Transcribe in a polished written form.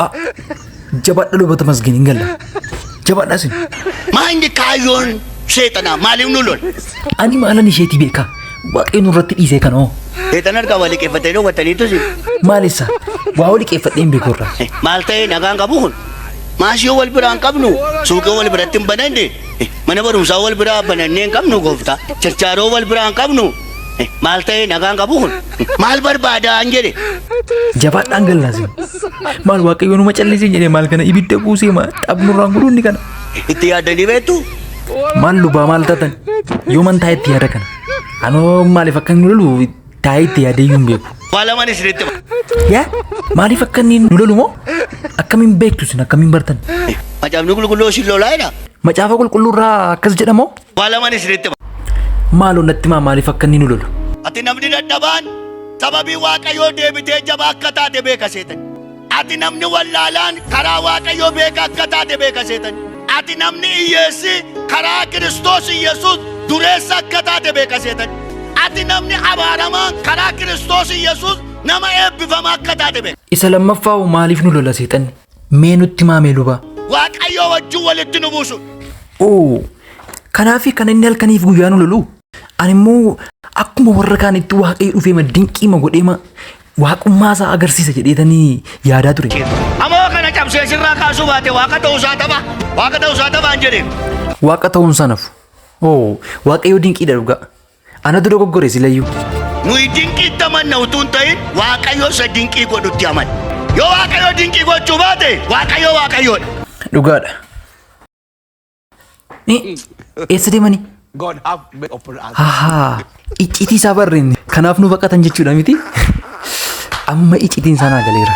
Ah, jabaadha luba Tamasgeen hin galla. Jabaadha isin. Maa inni kaayyoon seexanaa maaliif nu lola? Ani maalan isheetii beekaa? Waaqayyo nurratti dhiisee kan hoo. Seexana harkaa waa liqeeffatanii dhowwataniitu si. Maalessa? Waa wali qeeffadhee hin beeku irraa. Maal ta'e nagaan qabu kun? Maasii wal biraa hin qabnu, suuqii wal biratti hin bananne, mana barumsaa wal biraa banannee hin qabnu gooftaa, chirchaaroo wal biraa hin qabnu. Maal ta'e nagaan qabu kun? Maal barbaadaa hin jedhe. Jabaadhaan gallaase. Maal waaqayyo numa callisee jedhee maal kana ibidda buusee maa xabnurraan godhu inni kana. Itti yaaddanii beektu? Maal lubaa maal taatan? Yooman taa'ee itti yaada kana. Anoo maaliif akka inni lolu taa'ee itti yaadee iyyuu hin beeku. Waa lamaan isinitti hima. Yaa maaliif akka inni nu lolu moo? Akkamiin beektu isin akkamiin bartan? Macaafni qulqulluu isin lolaa jedha. Macaafa qulqulluu irraa akkas jedhamoo? Waa lamaan isinitti hima. Maaloo natti himaa maaliif akka inni nu lolu? Ati namni dadhabaan sababii Waaqayyoo deebitee jabaa akka taate beeka seetan. Ati namni wallaalaan karaa Waaqayyoo beeka akka taate beeka seetan. Ati namni hiyyeessi karaa Kiristoos Yesuus dureessa akka taate beeka seetan. Ati namni abaaramaan karaa Kiristoos Yesuus nama eebbifamaa akka taate beeka. Isa lammaffaa hoo maaliif nu lola seexanni? Mee nutti himaa mee lubaa? Waaqayyoo wajjin walitti nu buusu. Oo, kanaafi kan inni halkaniif guyyaa nu lolu? Ani immoo akkuma warra kaanitti waaqayyo dhufeema dinqiima godheema waaqummaa isaa agarsiisa jedheetanii yaadaa ture. Amoo kana cabsee sirraa kaasuu baate waaqa ta'uu isaa tapha. Waaqa ta'uu isaa taphaan jedhee. Waaqa ta'uun sanafu. Oo, waaqayyo dinqiidha dhugaa. Anatu dogoggore silayyuu. Nuyi dinqiitti amanna utuu hin ta'in waaqayyo isa dinqii godhutti amanna. Yoo waaqayyo dinqii gochuu baate waaqayyo waaqayyoodha. Dhugaadha. Eessa deemanii? God have mercy upon us. Ahaa, icciitii isaa barreenne. Kanaaf nu baqatan jechuudha miti? Amma icciitiin isaa naa galeera.